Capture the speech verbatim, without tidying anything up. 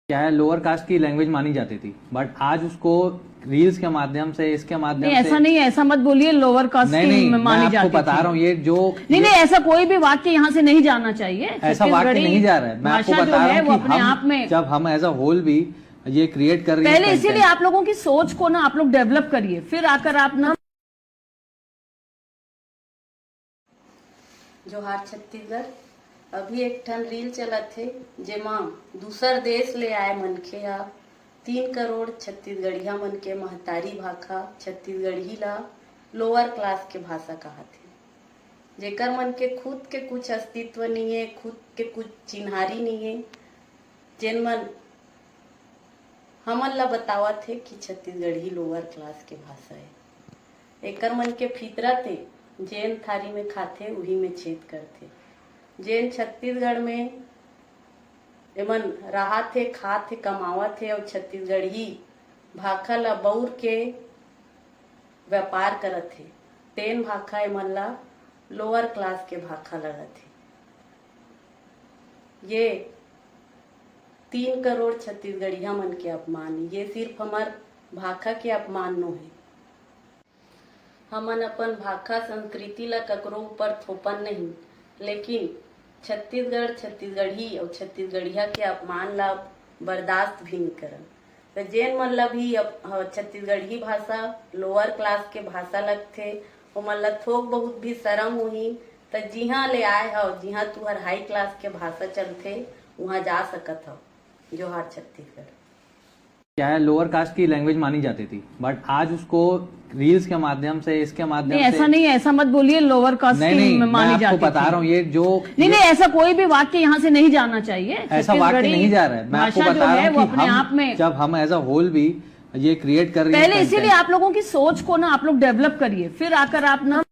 क्या है, lower caste की language मानी जाती थी, बट आज उसको रील्स के माध्यम से, इसके माध्यम नहीं, से ऐसा नहीं है, ऐसा मत बोलिए, लोअर कास्ट नहीं की नहीं, में मैं मानी आपको जाती बता थी। रहा हूँ, ये जो नहीं ये- नहीं, ऐसा कोई भी वाक्य यहाँ से नहीं जाना चाहिए। ऐसा वाक्य छत्तीसगढ़ी नहीं जा रहा है। मैं आपको भाषा बता जो रहा है, हूँ वो कि अपने हम आप में जब हम एज अ होल भी ये क्रिएट कर रही है पहले इसीलिए content, आप लोगों की सोच को ना आप लोग डेवलप करिए, फिर आकर आप ना जोहार छत्तीसगढ़। अभी एक ठन रील चलत हे, जेमा दूसर देश ले आए मनखे ह तीन करोड़ छत्तीसगढ़िया मन के महतारी भाखा छत्तीसगढ़ी ला लोअर क्लास के भाषा कहत हे, जेकर मन के खुद के कुछ अस्तित्व नहीं है, खुद के कुछ चिन्हारी नहीं है, जेन मन हमन ला बतावत हे कि छत्तीसगढ़ी लोअर क्लास के भाषा है। एकर मन के फितरत हे, जेन थारी में खाथे, उही में छेद करथे। जेन छत्तीसगढ़ में एमन राहत हे, खात हे, कमावत हे अउ छत्तीसगढ़ी भाखा ला बउर के व्यापार करत हे, तेन भाखा एमन ला लोअर क्लास के भाखा लगत हे। ये तीन करोड़ छत्तीसगढ़िया मन के अपमान, ये सिर्फ हमर भाखा के अपमान नो हे। हमन अपन भाखा संस्कृति ला ककरो ऊपर थोपन नहीं, लेकिन छत्तीसगढ़, छत्तीसगढ़ी अउ छत्तीसगढ़िया के अपमान ला बर्दाश्त भी नहीं करन। त जेन मन ला भी अप-, ह-, छत्तीसगढ़ी भाषा लोअर क्लास के भाषा लगथे, ओमन ला थोक बहुत भी शरम होही, त जिहाँ ले आए हव, जिहाँ तुहर हाई क्लास के भाषा चलथे, उहाँ जा सकत हव। जोहार छत्तीसगढ़। क्या है, लोअर कास्ट की लैंग्वेज मानी जाती थी, बट आज उसको रील्स के माध्यम से, इसके माध्यम नहीं, से ऐसा नहीं है, ऐसा मत बोलिए, लोअर कास्ट नहीं की नहीं, में मैं मानी आपको जाती बता थी। रहा हूँ, ये जो नहीं ये- नहीं, ऐसा कोई भी वाक्य यहाँ से नहीं जाना चाहिए। ऐसा वाक्य छत्तीसगढ़ी नहीं जा रहा है। मैं आपको भाषा बता जो रहा है, हूँ वो कि अपने हम आप में जब हम एज अ होल भी ये क्रिएट कर रही है पहले इसीलिए content, आप लोगों की सोच को ना आप लोग डेवलप करिए, फिर आकर आप ना